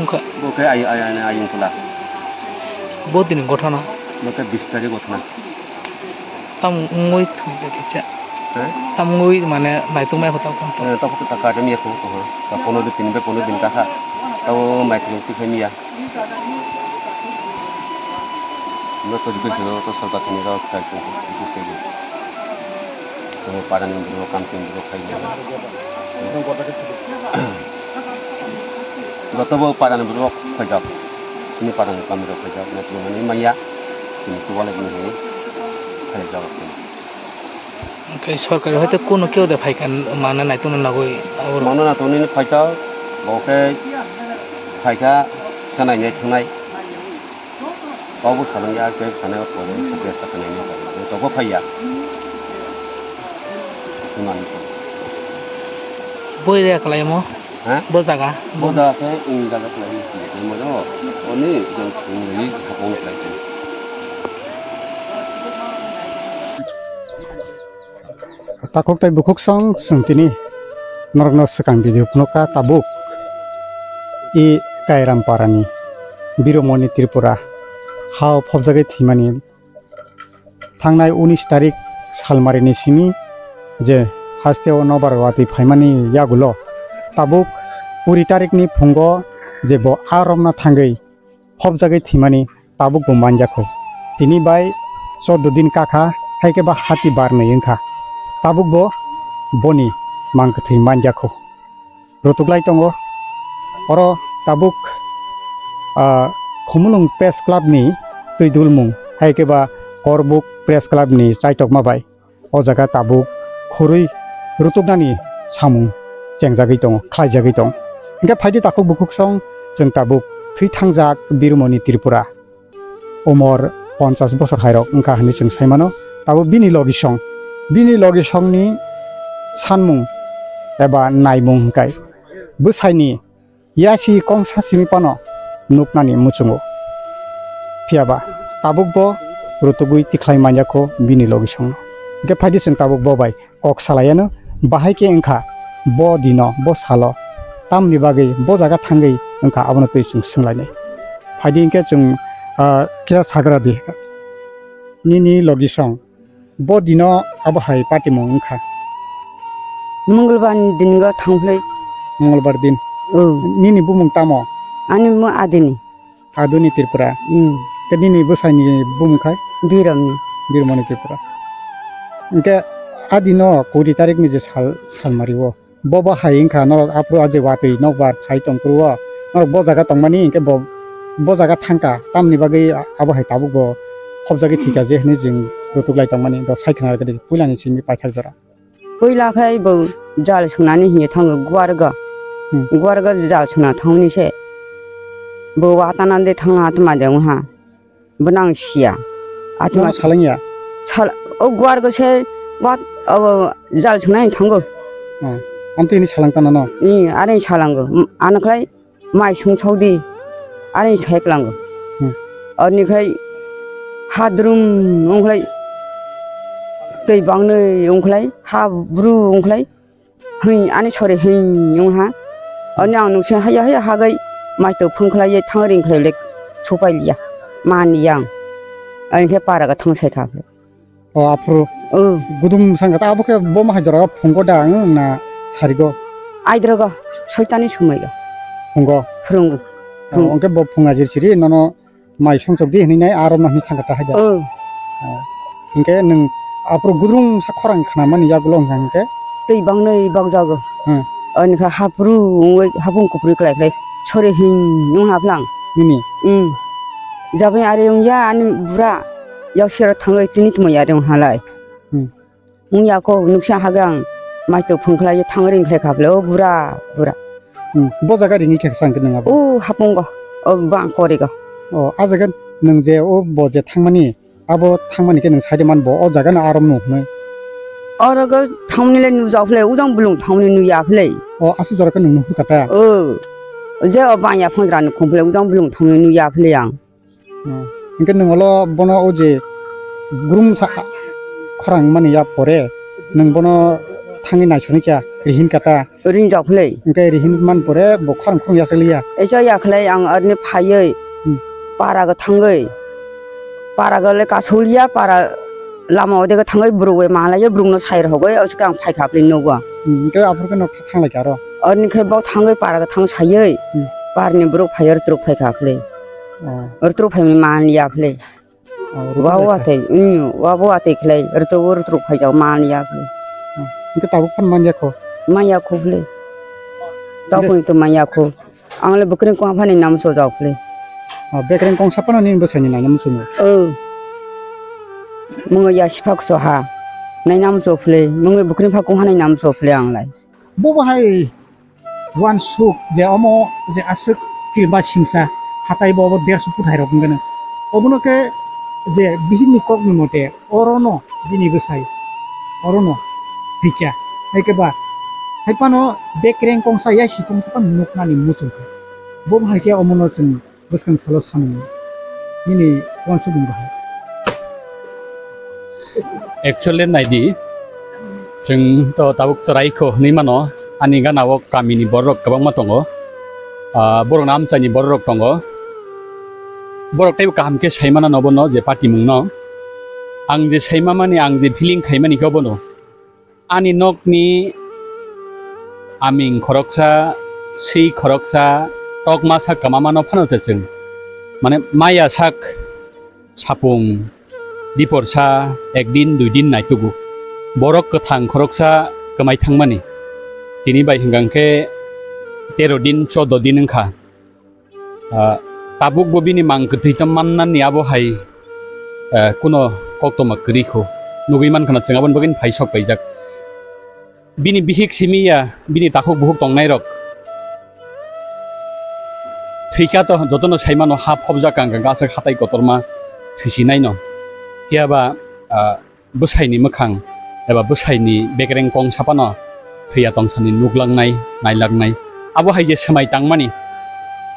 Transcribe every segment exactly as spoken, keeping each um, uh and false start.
Kha- Bo khe ay-, ay-, ay-, ayung pula. Bo tini gothana. Bo khe bis tarik gothana. Tam wngwi thwi khe kisa. He? Tam wngwi mane naituk mai kho tam kho. Eh, tamo khe ta kha miya kho kho. Ta pono din tini bai pono din ta kha. Tamo mai kho twi khe miya. Bo to request to sorkar tini rok khai kho kho. Tamo parani borok, kamchini borok khai. Joto bo parani borok phaijak, chini parani kamirok phaijak, naitugmani manya, chini chubalai mani hai phaijak. Oke, sorkari hoite kuno keu de phaikha, mane naitukna nagwi abo rok. Mano naitugni phaijak, bo khe phaikha, sanai nai thangnai. Kok bo salangya, khe sanai o kore, khe sa kanai ni kore, kok bo phaiya. Sumani ko. Boi re kalaimo? Ha? Bo jaga? Bo jaga khe, ing jaga kalaimo, khe mo no, oni jang thung ri, hapong kalaimo. Takhuk tei bukhuk song chwng tini norokno swkang video phunukha tabuk i Kairam parani Biromoni Tripura hao phobjagwi thwimani thangnai unis tarik salmarini simi je hasteo nobar watwi phaimani yagulo tabuk kuri tarikni phungo je bo a romna thangwi phobjagwi thwimani tabuk bo manjakho. Tini bai chordo din kakha, hai khe ba hati bar nwi wngkha. Tabuk bo boni mang kwthwi manjakho. Rutuklai tongo. Oro tabuk, ah, Khumulwng Press Club ni twi dulmung, hai khe ba Korbuk Press Club ni chaitokma bai. O jaga tabuk khurui rutuknani samung chengjagwi tongo, khlaijagwi tongo. Hinkhe phaidi takhuk bukhuk song chwng tabuk thwi thangjak Birmoni Tripura. Umor ponchas bosor hairok wngkha hinwi chwng sai mano. Tabuk bini logi song, bini logi songni sanmung eba naimung hwnkhe bwsaini yasi kongsa simi phano nuknani muchungo. Phiya ba tabuk bo rutugwi tikhlai manya kho bini logi songno. Hinkhe phaidi chwng tabuk bo bai kok salaiano, bahai khe wngkha bo dino, bo salo tamni bagwi bo jaga thangwi wngkha, abono twi chwng swnglainai. Phaidi hinkhe chwng, ah, kisa sagra di nini logi song. Bo dino abo hai patimung wngkha. Mongolbar ni din go thangphlai. Mongolbar din. O. Nini bumung tamo? Ani mo Adini. Adini Tripura. Hmm. Ke nini bwsaini bumung khai? Biromni. Biromoni Tripura. Hingke adino kuri tarik ni je sal, salmari o. Bobo hai wngkha norok aphuru aje watwi nokbar phai tongphuru o, norok bo jaga tongmani hinkhe bo, bo jaga thangkha, tamni bagwi abo hai tabuk bo khopjagwi thwikha je hinwi chwng rutuklai tongmani, bo sai khna rwgwi puilani simi paithak jora. Puila khe bo jal swngnani hiya thango guargo, Hmm. guargo jal swngna thangni se bo watana de thangna atma de wngha. Bwnang siya. Atma Bono salangya? Sal, o guar go se wat, o jal sunai thango. Hmm. Amtwi ni salang tana no? Ni, are salango. M-, ano khlai mai sung saudi. Are sai klango. Hmm. Ani khlai hadrum ungkhlai. Tei bangnai ungkhlai, ha bru ungkhlai. Hing, ani sori hing, yung ha. Ani ang nungsi haya haya hagai, mai to phung khlai ye thang ring khlai lek, supai liya, man yang. Ani khe para ga thang sai kha. O, aphuru. O. Gudung sangka ta abo khe bo ma hai jora phungo da, ang na sarigo. Ai drogo, soitani somoi ga. Phungo. Phurung. O, Phung. Ongke bo phunga jir siri, nono mai songchok di hinwi nai, aro no hinwi thangkha ta haida. O. O. Hinkhe nwng aphuru gudrung sa khorang khnamani yagulo wngkha hinkhe? Tei bangnai bakjago. Hmm. Ani kha haphuru wngwi haphung kupri klai khlai sori hing wng haplang. Nini? Hmm. Jabani ari wngya ani bura yaksero thangwi tini tongmani ari wng halai. Hmm. Wngya kho, nuksa hagang, mai to phung khlai ye thang ring khlai kha bwle, o bura, bura. Hmm, bo jaga ringwi khe sang khe nang abo? O hapungo, o bang korigo. O, a jaga nwng je o bo je thangmani, abo thangmani khe nwng side man bo, o jaga no arom no hwnwi. Oro go thangmani le nujak phle, ujang bulung thangmani nuya phle. O, asu jora khe nwng nuhu kata? O, je o bang ya phang jora nukhung phle, ujang bulung thangmani nuya phle ang. Hmm. Hinkhe nwng olo bono o je grum sa khorang mani ya pore nwng bono Thangwi naisonwi kha, rihin kata. Rin jok phlei. Hwnkhe rihin man pore bo khorang khorang yachakliya. Echa yakhlai ang arni phaiwi. Hmm. Para ga thangwi. Para ga le kasuliya, para lama ode ga thangwi bruk bai malaiya, bruk no sai rogwi, oske ang phai kha phlei nugwa. Hmm, hwnkhe aphuru khe no thanglaikha aro. Arni khe bo thangwi para ga thang saiwi. Hmm. Parni bruk phai ar truk phai kha phlei. Oh. Ar truk phai manliya phlei. Oh, rwtwk Wa lai kha. Watwi, mm, wa bo watwi khlai, rwtwk, rwtwk phaijak man ya khlai. Oh, hwnkhe tabuk phano man ya kho? Man ya kho khlai. Tabuk to man ya kho. Ang le bwkreng kong phani nam so jak khlai. Oh, bekreng kong sa phano nini bwsai ni naina muchungo? Oh. Mungo ya siphak so ha. Nai nam so khlai, mungo bwkreng pha kong hanai nam so khlai ang lai. Bo bahai uansuk je omo je aswk kirimba singsa hatai bo obo derso phuthai rok wngkhe. Obono khe je bihikni kokni mote orono bini bwsai orono thwikha. Hai khe ba hai phano bekreng kongsa yasi kongsa phano nuknani muchungkha. Bo bahai khe omono chwng bwskang salo samung nini uansukmung bahai. Actually naidi, chwng to tabuk chwrai kho hwnwi mano, ani gana o kamini borok kwbangma tongo. Ah, borokni amchaini borok tongo. Borok teibo kaham khe saimana nobono je patimungno. Ang je saimamani, ang je feeling khaimani khe obono. Ani nokni aming khoroksa, swi khoroksa, tokma sak kwmamano phano se chwng. Mane maya sak sapung, diporsa, ekdin, duidin naitugo. Borok kwthang khoroksa kwmai thangmani. Tini bai hwnkha khe tero din, chodo din wngkha. Ah, tabuk bo bini mang kwthwi tong mannani abo hai, ah, kuno koktoma kwrwi kho. Nugwi mankha na chwng aboni bagwino phai sok paijak. Bini bihik simi ya, bini takhuk buhuk tongnai rok. Thwikha to jotono saimano ha phobjak kang kang aswk hatai kotorma thwisinai no. Phiya ba, ah, bwsaini mwkhang eba bwsaini bekreng kong saphano thwiya tongsani nuklangnai, nailaknai. Abo hai je swmai tangmani,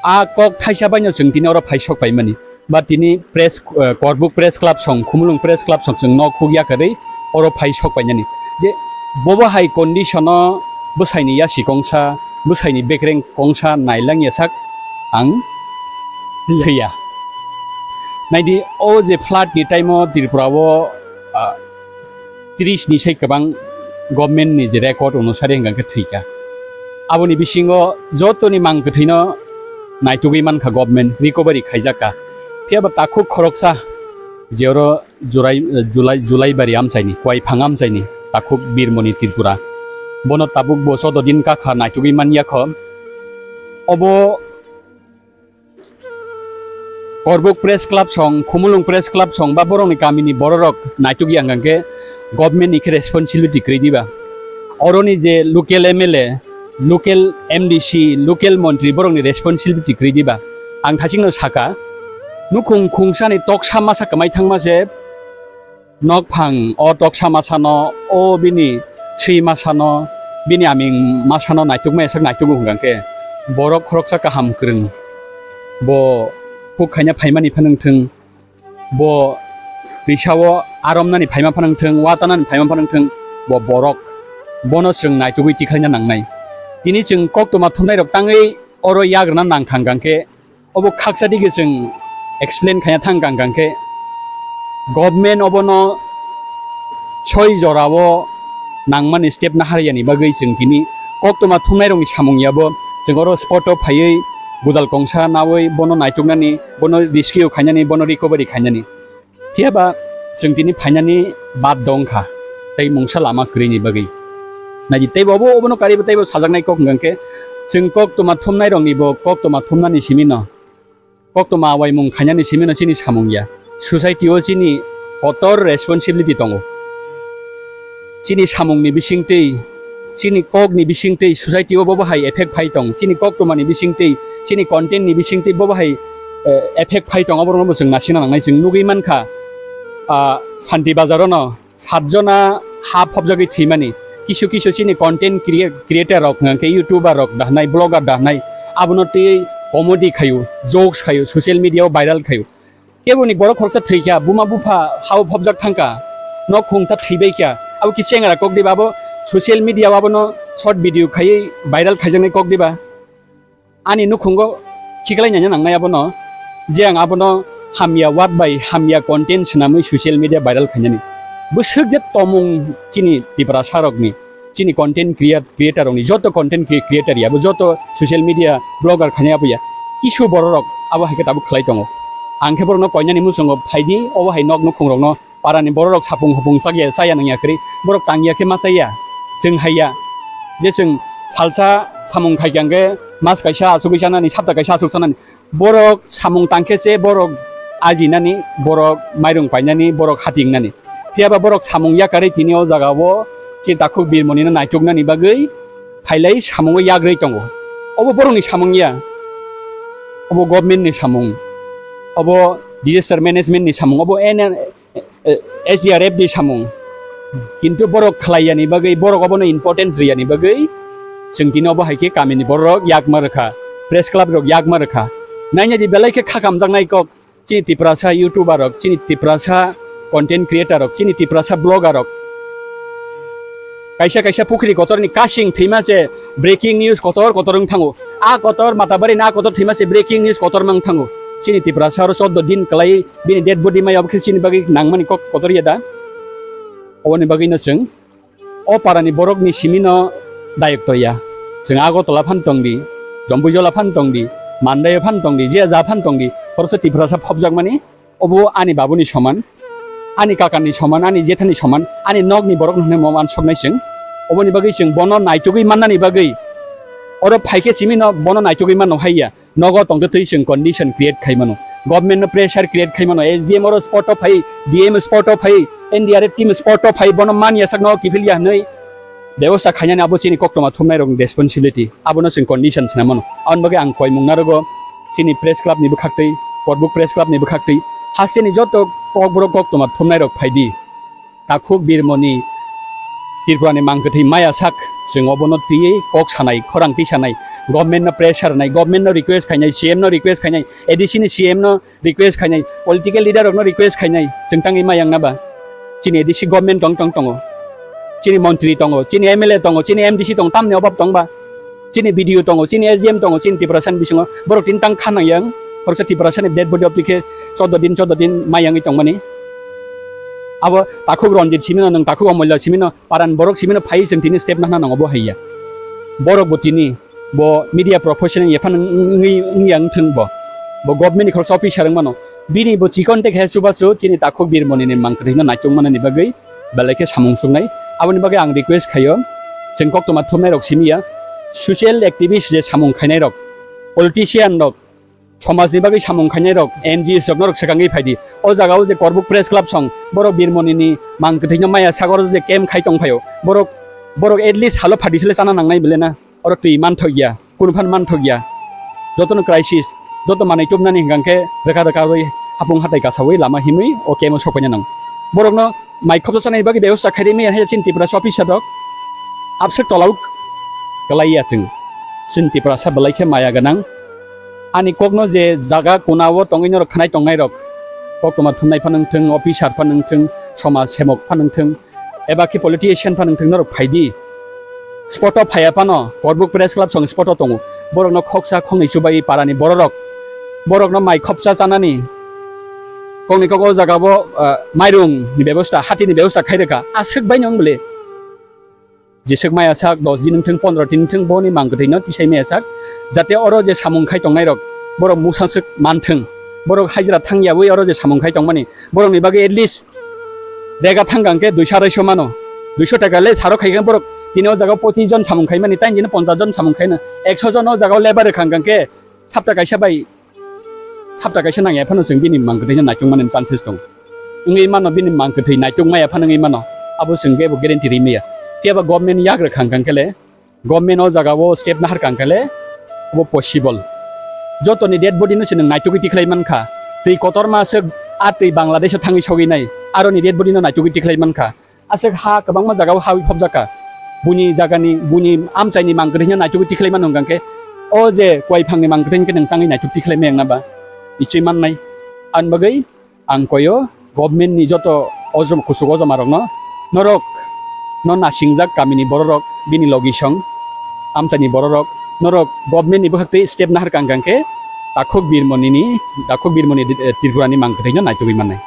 a kok thaisa baino chwng tini oro phai sok paimani. Ba tini press, eh, Korbuk Press Club song, Khumulwng Press Club song chwng nok huk ya kwrwi oro phai sok painani. Je bobo hai condition o bwsaini yasi kongsa, bwsaini bekreng kongsa nailang ya sak ang thwiya. Naidi, o je flood ni time o Tripura o, ah, tris ni sai kwbang government ni je record onusari hwnkha khe thwikha. Aboni bisingo jotoni mang kwthwino naitugwi mankha government, recovery khaijakka. Phiya ba takhuk khoroksa je oro Jurai, Julai, Julaibari amchaini, Kuaiphang amchaini, takhuk Birmoni Tripura. Bono tabuk bo chodo din kakha naitugwi manya kho. Obo Korbuk Press Club song, Khumulwng Press Club song ba borokni kamini bororok naituk ya hwnkha khe government ni khe responsibility kwrwi diba? Oroni je local M L A, local M D C, local montri borokni responsibility kwrwi diba? Ang thachikno saka, nukhung khungsani toksa masa kwmai thangma se, nokphang o toksa masano, o bini swi masano, bini aming masano naitukmaya sak naitugo hwnkha khe, borok khoroksa kaham kwrwng. Bo huk khaina phaimani phano wngthwng, bo twisao aromnani phaima phano wngthwng, watanani phaima phano wngthwng, bo borok. Bono chwng naitugwi tikhlaina nangnai. Tini chwng koktwma thumnairok tangwi oro yagrwna nangkha hwnkha khe, obo khaksa dige chwng explain khaina thang kang kang khe, government obono soi jorao nangmani step naharya ni bagwi chwng tini koktwma thumnairokni samung yabo chwng oro spot o phaiwi godal kongsa nawi bono naituknani, bono rescue khainani, bono recovery khainani. Phiya ba chwng tini phainani bad dong kha, tei mungsa lama kwrwini bagwi. Naidi, teibo obo, obono karibo teibo sajaknai kok hwnkha khe, chwng koktwma thumnairokni bo koktwma thumnani simi no, koktwma waimung khainani simi no chini samung ya. Society o chini kotor responsibility tongo. Chini samungni bisingtwi, chini kokni bisingtwi society o bobo hai effect phai tong, chini koktwmani bisingtwi, chini content ni bisingtwi bobo hai, eh, effect phai tong, oborokno bo chwng nasina nangnai. Chwng nugwi mankha, ah, Santi Bazar o no satjona ha phobjagwi thwimani, kisu kisu chini content crea-, creator rok hwnkha khe YouTuber rok da hwnai, blogger da hwnai, abono twi comedy khaio, jokes khaio, social media o viral khaio. Keboni borok khoroksa thwikha, buma bupha hao phobjak thangkha, nok khungsa thwibaikha, abo khe chengra kok diba, abo Social media o abono short video khaiwi viral khaijaknai kok diba? Ani nukhungo khiklai naina nangnai abono, je ang abono hamya word bai hamya content swnamwi social media viral khainani. Bwswk je tomung chini Tiprasa rokni, chini content creat-, creator rokni, joto content cre-, creator ya, bo joto social media blogger khainai abo ya, kisu bororok abo hai khe tabuk khlai tongo. Ang khe borokno koinani muchungo phaidi, obo hai nok nukhung rokno parani bororok sapung hopung chakya, chaya nangya kwrwi, borok tangya khe ma chaya, chwng haiya. Je chwng salsa samung khaikha hwnkhe mas kaisa asugwi chanani, sapta kaisa asuk chanani. Borok samung tangkhe se borok ajinani, borok mairung painani, borok hatingnani. Phiyaba borok samung yakarwi tini o jaga o chini takhuk birmonino naituknani bagwi phailai samungo yagrwi tongo. Obo borokni samung ya, obo government ni samung, obo disaster management ni samung, obo N N, eh, S D R F ni samung. Kintu borok khlaiyani bagwi, borok obono importance riyani bagwi, chwng tini obo hai khe kamini borok yakma rwkha, press club rok yakma rwkha. Naina di belai khe kha kamjaknai kok, chini Tiprasa YouTuber rok, chini Tiprasa content creator rok, chini Tiprasa blogger rok. Kaisa kaisa pukhri kotorni kasing thwima se breaking news kotor kotor wng thango. A kotor Matabari na a kotor thwima se breaking news kotor mang thango. Chini Tiprasa oro chordo din kwlai bini dead body mai obo khe chini bagwi nangmani kok kotor ya da? Oboni bagwino chwng o parani borokni simino dayok toya. Chwng Agartala phan tongdi, Jompuijola phan tongdi, Mandai phan tongdi, je ja phan tongdi, khoroksa Tiprasa phobjakmani, obo ani babuni soman, ani kakani soman, ani jethani soman, ani nokni borok hwnwi mo man soknai chwng. Oboni bagwi chwng bono naitugwi mannani bagwi, oro phaikhe simino bono naitugwi mano haiya. Nogo tongtwi twi chwng condition create khai mano, government no pressure create khai mano, S D M oro spot o phai, D M spot o phai, N D R F team spot o phai, bono man yasakno kiphil ya hwnwi bebosta khainani abo chini koktwma thumnai rokni responsibility, abono chwng condition swnam mano. Aboni bagwi ang koimung narogo chini press club ni bwkhaktwi, Korbuk press club ni bwkhaktwi, hasteni joto kokborok koktwma thumnai rok phaidi. Takhuk birmoni Tripura ni mangkwthwi maya sak, chwng obono twiwi kok sanai, khorang twi sanai, government no pressure nai, government no request khainai, C M no request khainai, A D C ni C M no request khainai, political leader rokno request khainai, chwng tangwi ma yang na ba? Chini A D C government tong tong tongo, chini montri tongo, chini M L A tongo, chini M D C tongo, tamni obab tong ba? Chini B D O tongo, chini S D M tongo, chini Tiprasa ni bisingo borok tin tang kha nang yang, khoroksa Tiprasa ni dead body obtwi khe chordo din, chordo din ma yangwi tongmani. Abo takhuk Ranjit simino, nwng takhuk Omolya simino, paran borok simino phai chwng tini step nahna nango bo haiya. Borok bo tini bo media professional ephano wng, wng, wng yang thwng bo. Bo government ni khoroksa officer wng mano. Bini bo chikon te khe chubachu chini takhuk birmoni ni mangkwthwino naichung manani bagwi belai khe samung chuknai. Aboni bagwi ang request khaio, chwng koktwma thumnai rok simi ya, social activist je samung khainai rok, politician rok, somajni bagwi samung khainai rok, N G Os rok norok swkangwi phaidi. O jaga o je Korbuk Press Club song, borok birmoni ni mangkwthwino maya sagor je camp khai tong phaio. Borok, borok at least halo phatisle chana nangnai bele na. Oro twi manthok ya, kunu phan manthok ya. Jotono crisis, joto manwi tubnani hwnkha khe rwkha rwkha rwi hapung hatai kasawi lama himwi o camp o sokpaina nang. Borokno mai khopsa chanai bagwi bebosta khairwi maya hai chini Tiprasa officer rok abswk tola o kwlai ya chwng. Chini Tiprasa belai khe maya gwnang. Ani kokno je jaga kuna o tongwi norok khnai tongnai rok, koktwma thumnai phano wngthwng, officer phano wngthwng, somaj semok phano wngthwng, eba khe politician phano wngthwng norok phaidi. Spot o phaiya phano, Korbuk Press Club song spot o tongo. Borokno khoksa khoknwi chubai parani bororok. Borokno mai khopsa chanani. Kokni kok o jaga bo, ah, mairung ni bebosta, hati ni bebosta khai rwkha. Aswk bai nw wng bwle. Jeswk maya sak dos din wngthwng, pondro din wngthwng, boni mangkwthwino tisai maya sak. Jate oro je samung khai tongnai rok, borok mungsa swk manthwng. Borok hajra thang yawi oro je samung khai tongmani. Borokni bagwi at least rega thang kang khe duiso araisho mano. Duiso taka le saro khai khe borok tini o jaga o pochis jon samung khai mani, tei jini ponchas jon samung khai na. Ekso jon o jaga o lebar rwkha hwnkha khe sapta kaisa bai, sapta kaisa nang ya phano chwng bini mangkwthwino naitung mani chances tongo. Wngwi mano bini mangkwthwi naitung maya phano wngwi mano. Abo chwng kebo guarantee ri maya. Phiya ba government yak rwkha hwnkha khe le, government o jaga o step nahar kang khe le, obo possible. Jotoni dead body no se nwng naitugwi tikhlai man kha. Twi kotorma se a twi Bangladesh o thangwi sogwi nai, aroni dead body no naitugwi tikhlai man kha. Aswk ha kwbangma jaga o hawi phobjak kha. Buini jaga ni, buini amchai ni mangkwthwino naitugwi tikhlai mano hwnkha khe, o je kwai phang ni mangkwthwino khe nwng tangwi naituk tikhlai maya wngna ba? Nichoi mannai. Ani bagwi ang koyo government ni joto ojom-, kuchuk ojoma rokno, norok no nasingjak kamini bororok bini logisong amchaini bororok norok government ni bwkhak twi step nahar kang kang khe takhuk birmoni ni takhuk birmoni, eh, Tripura ni mangkwthwi no naitugwi mannai.